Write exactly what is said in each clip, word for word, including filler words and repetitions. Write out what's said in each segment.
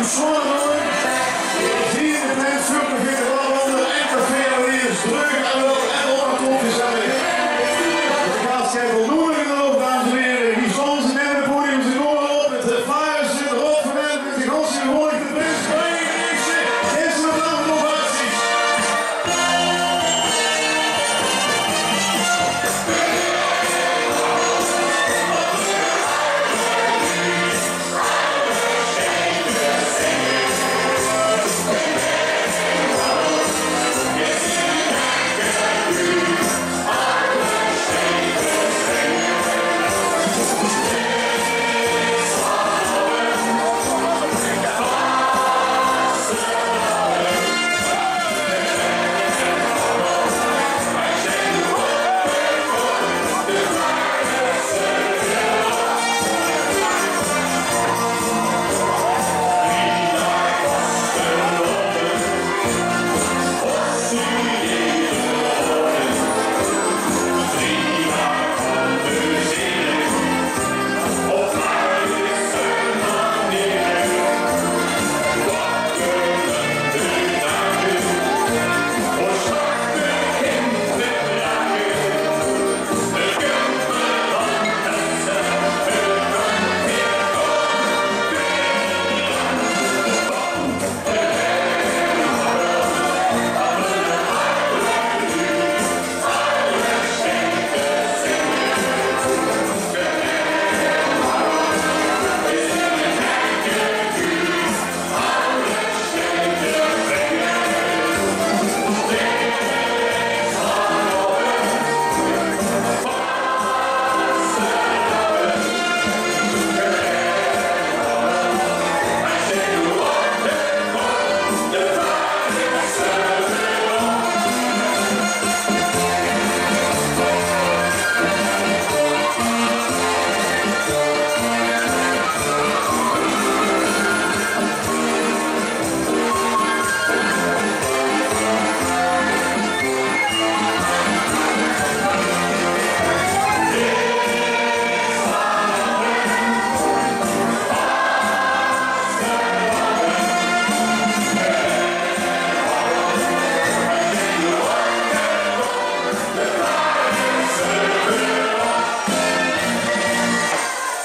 Zieë de prins, Super Fiete, Brabander en Café Aloysius. Dreug en wel en op en op gezellig. De gast geit voldoende gedaan, dames en heren. Hie staon ze, nemme 't podium, ze kómme op. Het flair zit erop, verwend met de ganse gevolg, de prins, Brian Dixon. Geef ze een applaus, ovaties.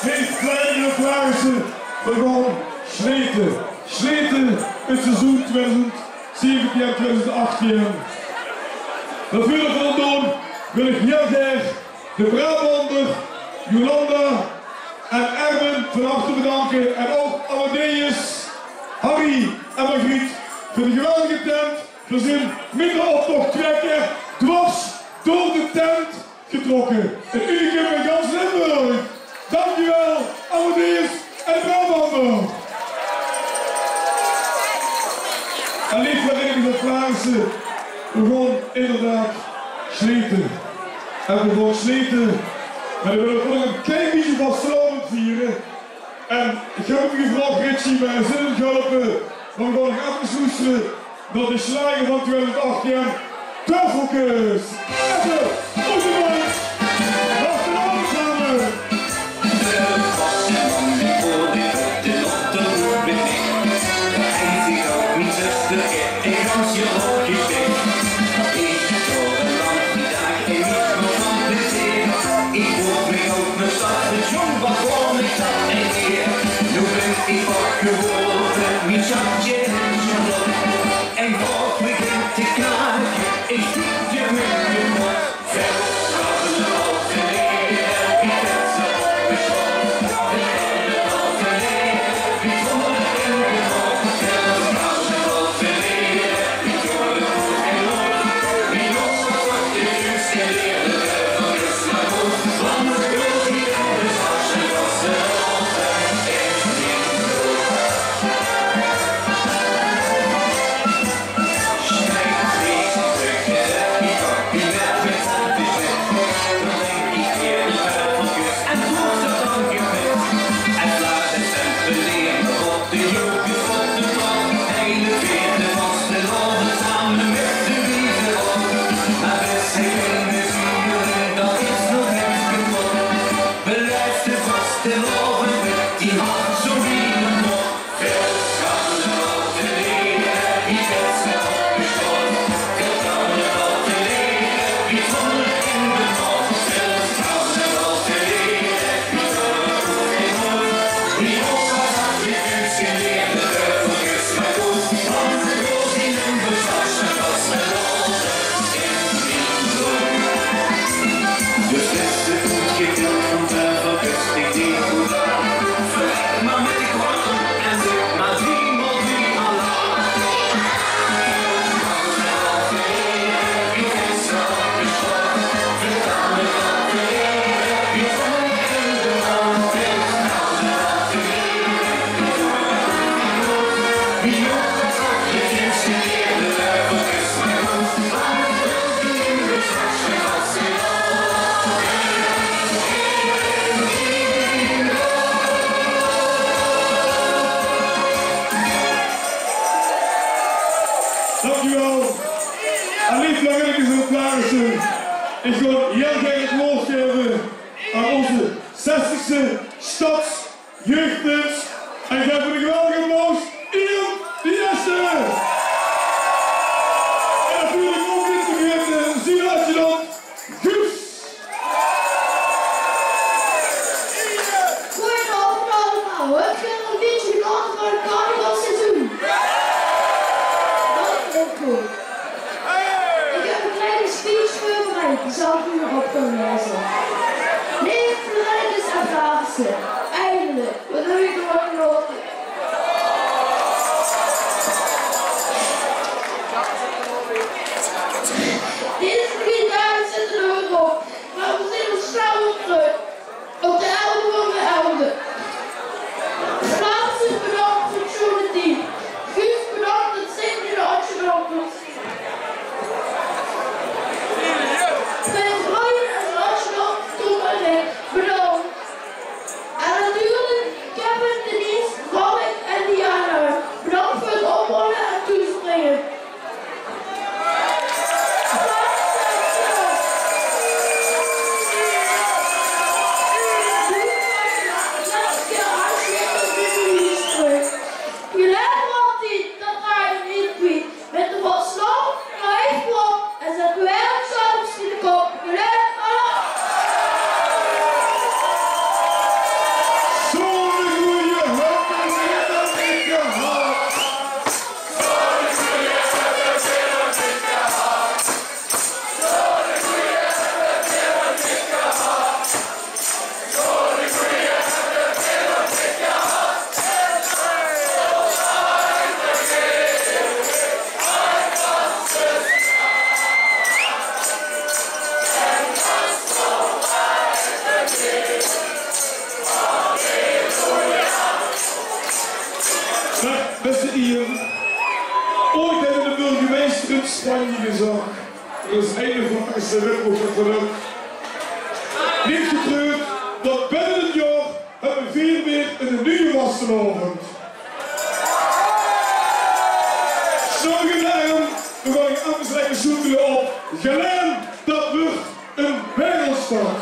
Geef kleine applaus veur Slete. Slete, het seizoen twieëdoezend zeventieën, twieëdoezend achtieën. Veur de voldoen wil ik heel graag de Brabander, Jolanda en Erwin van harte bedanken. En ook Amadeus, Harry en Margriet voor de geweldige tent. We zijn met de optocht twee keer dwars door de tent getrokken. Het unicum in gans Limburg. Dankjewel, Amadeus en Brabander. En lieve verenigde Vlaamse, we gaan inderdaad sleten. En we gaan sleten, maar we willen ook nog een klein beetje vastelaovend vieren. En ik heb het gevraagd, Richie, maar er zit een gulpe. Maar we gaan nog even loesteren. Dat is slager van twieëdoezend achtieën, Tuffelkes. Effe, op de bank. Vastelaovend same. De vastelaovend die hoort ik op de lotto met mich. Hij zegt ook niet rustig, ik kan je ook niet weg. Ik hoor een land die daar geen niet van plezier. Ik hoor me ook mijn stad, het jong, wat hoor ik dat en hier. Nu ben ik wakker geworden, mijn schatje en Charlotte. En Bob begint te knaken, ik doe je met de mond. Veel stappen al geleden heb ik het zo besloten. Veel stappen al geleden heb ik het zo besloten. Veel stappen al geleden heb ik het zo besloten. Mer, bèste Ian, ooit höbbe de burgemeister in Spanje gezag: d'r is eine van eus Limburgse gelök. Neet getreurd, want binne ein jaor höbbe veer weer eine nuje vastelaovend. Zo, gedaon, veer gaon aafsjlete, zoete op Gelaen, dat wuuert ein wereldstad.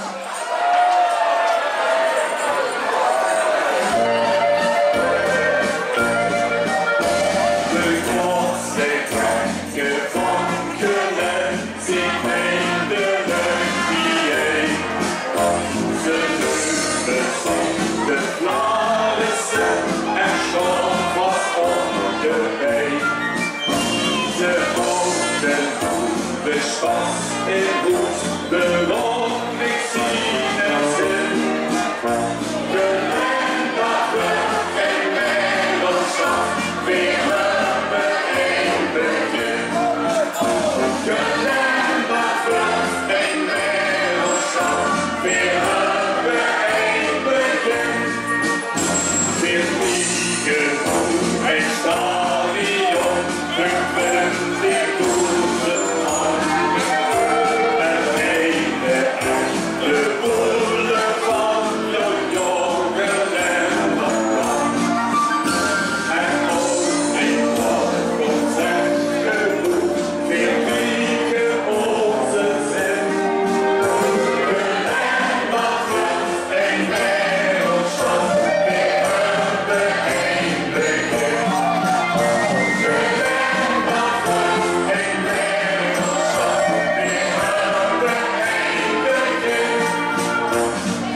De grootste kerke van Gelaen zien eindelijk bijeen. Ze neume zich de flarisse en sjtaon vast op de bein. Ze hawte de sjtad in hoed, de loon lik zien en zin. Gelaen, dat wuuert ein wereldstad, veer höbbe ein begin. Gelaen, dat wuuert ein wereldstad, veer höbbe ein begin. Veer kriege ein stadion veur twintigdoezend man. En eine echte boulevard, jao, jao, Gelaen, dat kan. En ouch ein paar concerte, veer kriege ózze zin. Gelaen, dat wuuert ein wereldstad, veer höbbe ein begin. Gelaen, dat wuuert ein wereldstad, veer höbbe ein begin.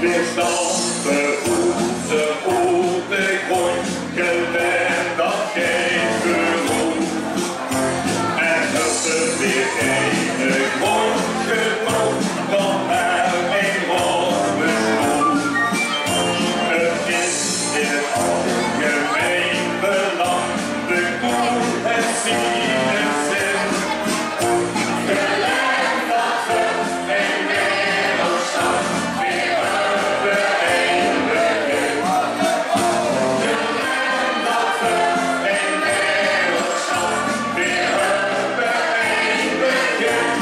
Veer stampe oet de oete gróndj, Gelaen, dat geit veuroet. En höbbe veer geine gróndj genóg, dan mer ein raope oet. 't Is in algemein belang, de koe haet ziene zin. Gelaen, dat wuuert ein wereldstad, veer höbbe ein begin. Gelaen, dat wuuert ein wereldstad, veer höbbe ein begin.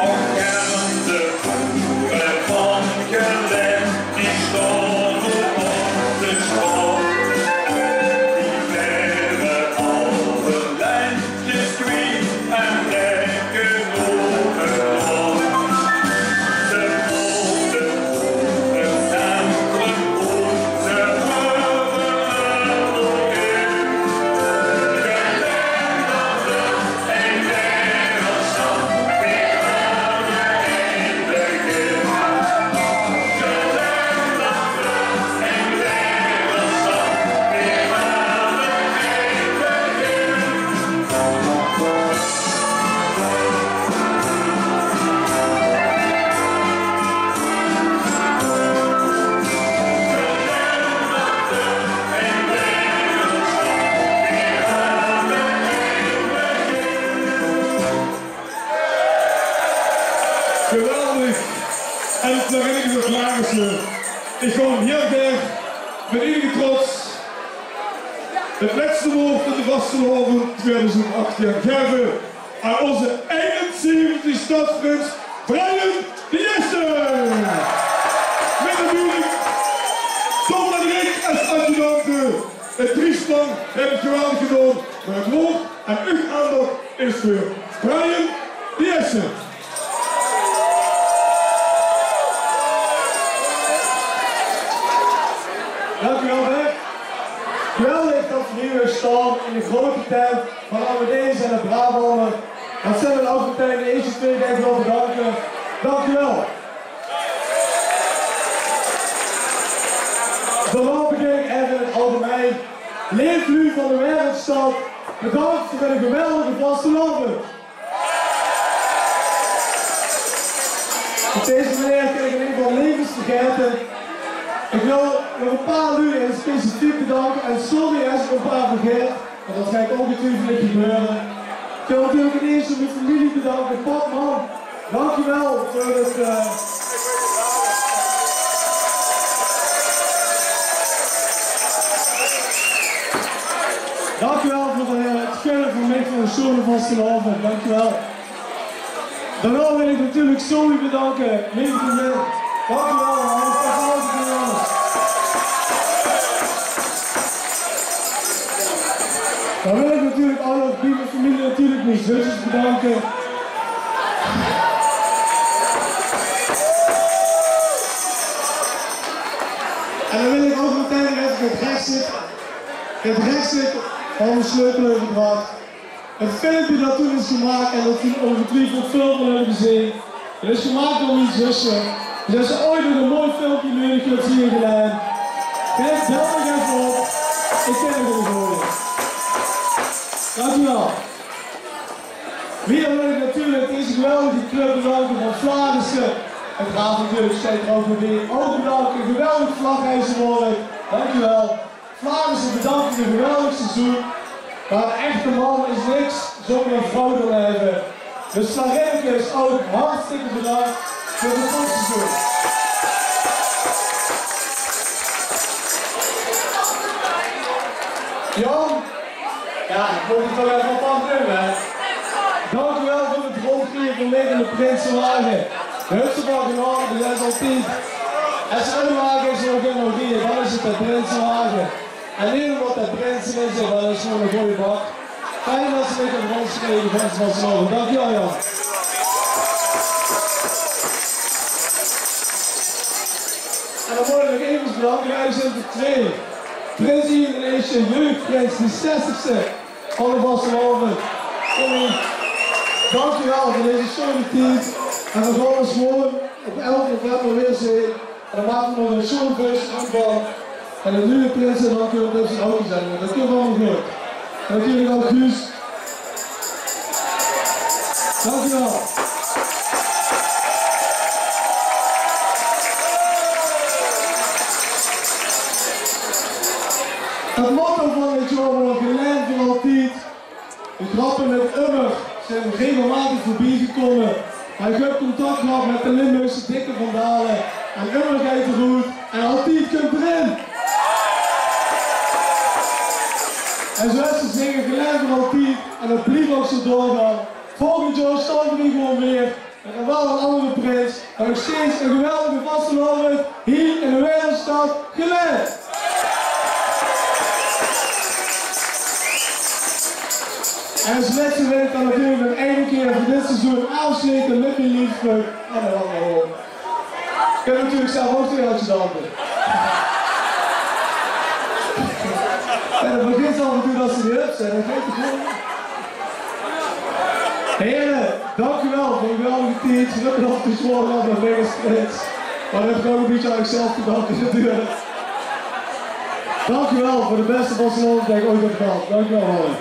Och, en de boere van Gelaen, die sjtaon noe op de sjtraot. Die waere al hun lendjes kwiet en lègke noe hun lood. Ze mótte 't centrum boete, ze höbbe 't nog in. Gelaen, dat wuuert ein wereldstad, veer höbbe ein begin. Gelaen, dat wuuert ein wereldstad, veer höbbe ein begin. Geweldig. En dan bin ich zoe klaor, eh. Ich gaon hiel gaer mit enige trots 't lètste waord in de vastelaovend twieëdoezend achttieën gaeve aan ózze einenzeventigste stadsprins Brian de Ierste. Mit natuurlik Tom en Rick es adjudante. 't Driesplan haet 't geweldig gedaon, mer 't waord en uch aandach is veur Brian de Ierste. Dank u wel, Bert. Geweldig dat we hier weer staan in de grote tent van Amadeus en de Brabander. Dat zijn we ook meteen de eerste twee die ik wil bedanken. Dank u wel. De Lampengang en in het algemeen. Leef luuj van de wereldstad, bedankt voor een geweldige vastelaovend. Op deze manier kan ik in ieder geval levens vergeten. Ik wil nog een paar luuj in het specifiek bedanken. En sorry als ik een paar vergeet, want dat gaat ongetwijfeld gebeuren. Ik wil natuurlijk in eerste mijn familie bedanken. Pap, mam, dankjewel voor het, eh, Dank u wel voor de, eh, het gunnen van mij voor een schone vastelaovend. Dank u wel. Daonao wil ik natuurlijk Zoe bedanke. Leef vriendin. Dank u wel. Een applaus voor jou. Dan wil ik natuurlijk alle, die mijn familie natuurlijk, mijn zusjes bedanken. En dan wil ik ook meteen even het rechtszit, het rechtszit van de sleutel overdracht. Het filmpje dat toen is gemaakt en dat toen ongetwijfeld veel van hebben gezien. Het is gemaakt door mijn zussen. Dus als ze ooit nog een mooi filmpje nodig hebt hier gedaan, geef, bel me even op. Ik ken het ervoor. Dankjewel. Wie dan wil ik natuurlijk deze geweldige club bedanken van Vlaardisse. Het gaat natuurlijk steeds over weer. Ook bedankt, een geweldig vlaghuis geworden. Dankjewel. Vlaardisse bedankt voor een geweldig seizoen. Maar een echte man is niks zonder een vrouw ernaeve. Dus Flarinnekes, ook hartstikke bedankt voor het topseizoen. Jan? Ja, ik moet het toch even op afnemen, hè. Dank u wel voor het rondkijken vanwege de prinsenwagen. De hupste van genade, die zijn altijd. En ze kunnen maken, ze nog in Nordië, dan is het de prinsenwagen. En niet omdat het prinsen is, maar dat is gewoon een goede bak. Fijn dat ze met een rondkijken van ze was lopen. Dank u wel, Jan. En dan wil ik nog even bedanken, wij zijn er twee. Prins Ian en Eesje, jeugdprins, die zestigste van de vastelaovend. Tommy, dankjewel voor deze schone tijd. En we gaan ons gewoon op elf november weer zien. En dan maken we nog een schoon feestje van. En de nieuwe prinsen, dan kunnen we op zijn auto zijn. Dat kunnen we allemaal goed. En natuurlijk ook Guus. Dankjewel. Het motto van dit jaar wordt: gelaen voor altijd. De grappen met ummer zijn regelmatig voorbij gekomen, maar ik heb contact gehad met de Limburgse dikke vandalen en ummer geit eroet en altijd komt erin. En zo is ze zeker gelaen voor altijd en dat blijft ook zo doorgaan. Volgend jaar staan we hier gewoon weer. En dan wel een andere prijs, maar nog steeds een geweldige vastelaovend hier in de wereldstad Gelaen. En als lèste wil ik dan natuurlijk nog eine keer voor dit seizoen aafsjlete met mien leefspreuk aan de wandel. Ik heb natuurlijk zelf ook twee adjudanten. En dan begint ze af en toe dat ze niet hup zijn, dan geeft het gewoon. Heren, dank u wel voor uw geweldige tijd. Gelukkig nog de zwaar met Megasprints. Maar dat heb ik ook een beetje aan uzelf te danken natuurlijk. Dank u wel voor de beste vastelaovend die ik ooit heb gehad. Dank u wel, mannen.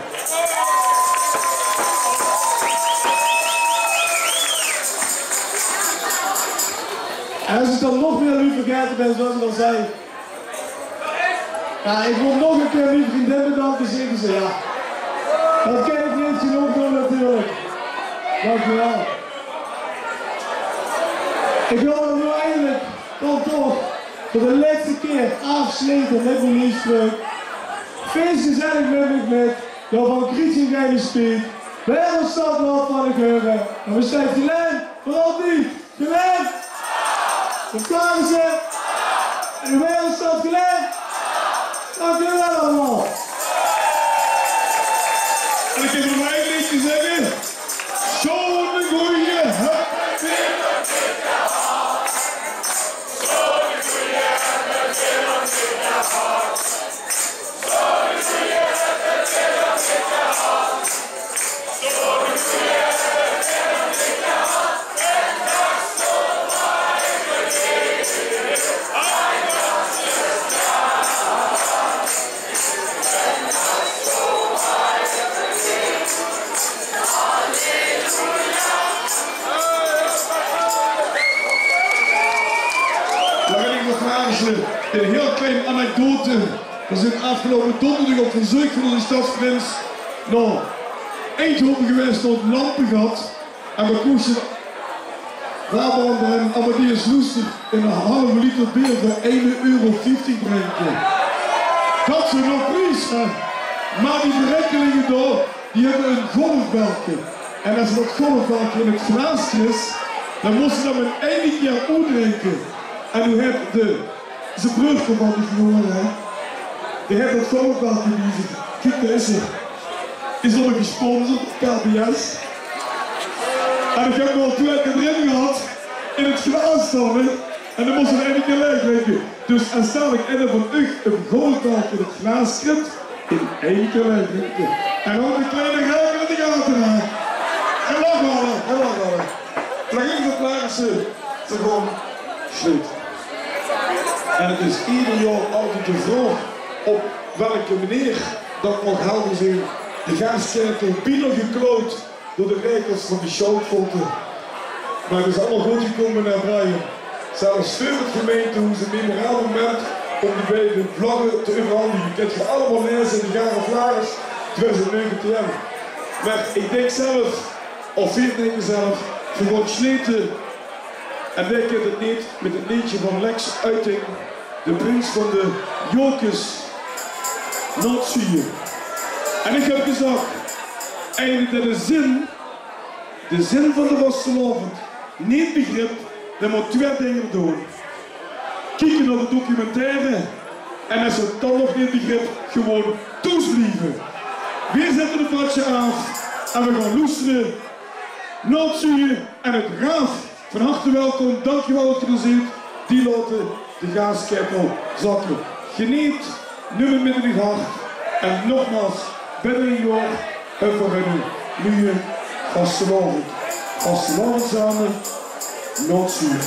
En als ik dan nog meer luuj vergeten ben, zoals ik al zei, ja, ik wil nog een keer mijn vriendin bedanken, zeggen ze, ja. Dat kan ik niet genoeg doen natuurlijk. Dankjewel. Ik wil dan nu eindelijk dan toch voor de laatste keer aafsjlete met mien leefspreuk. Feest gezellig met mich mit, door van Krietje Geile Speed. Wereldstad laat van de geuren, en we staan Gelaen voor altijd. Gelaen! Verklaren ze? En de wereldstad Gelaen? Dank jullie wel allemaal. En ik heb nog maar één liedje zeggen. Zo'n goeie hup. Dan wil ik nog vragen, een heel klein anekdote. We zijn afgelopen donderdag op verzoek van onze stadsprins naar Eindhoven geweest, naar het Lampengat. En we koesten Brabant en Amadeus Loester een halve liter beer voor één euro vijftig drinken. Dat is nog prijs, hè? Mer die verrekkelinge dao, die höbbe e golfbelke. En es se dat golfbelke in 't glaas kriegs, dan mós se dat mit eine kier oetdrinke. En noe haet de, ze breurke van die jóng, hè. Die haet dat golfbelke bie zich. Kiek, dao is 'r. Is ouch gesponsord door K B S. En ich höb 'm al twieë kier d'rin gehad. In 't glaas dan, hè. En dan mós se 'm eine kier laeg drinke. Dus es dalik eine van uch e golfbelke in 't glaas kriet, in eine kier laeg drinke. En dan de kleine ruiker in de gate, hè. En lach alle, en lach alle. Nog effe de plaatse, ze gewoon sleet. En 't is eder jaor altied de vraog op welke meneer dat nog helder zeen. De gaasketel bienao geklaud door de rekels van de Sjoutvotte. Mer 't is allemaol good gekómme, hè, Brian. Zelfs veur 't gemeintehoes e memorabel moment óm de beide vlagge te euverhandige. Kènt geer allemaol laeze in de Gare Vlagers twieëdoezend negentieën. Mer ich dink zelf, of veer dinke zelf, veer gaon slete. En wae kènt 't neet, mit 't leedje van Lex Uiting, de prins van de Jocus, Naot zuuje. En ich höb gezag, eine dae de zin, de zin van de vastelaovend neet begrip, dae mót twieë dinger doon. Kieke nao de documentaire en es 'r 't dan nog neet begrip, gewoon thoes blieve. Veer zètte de patsje aaf en veer gaon loestere. Naot zuuje en 't raaf. Van harte welkom, dankjewel dat geer d'r zeet. Die laote de gaasketel zakke. Geneet, num 't mit in 't hart. En nogmaals, binne e jaor höbbe veer 'ne nuje vastelaovend. Vastelaovend same, Naot zuuje.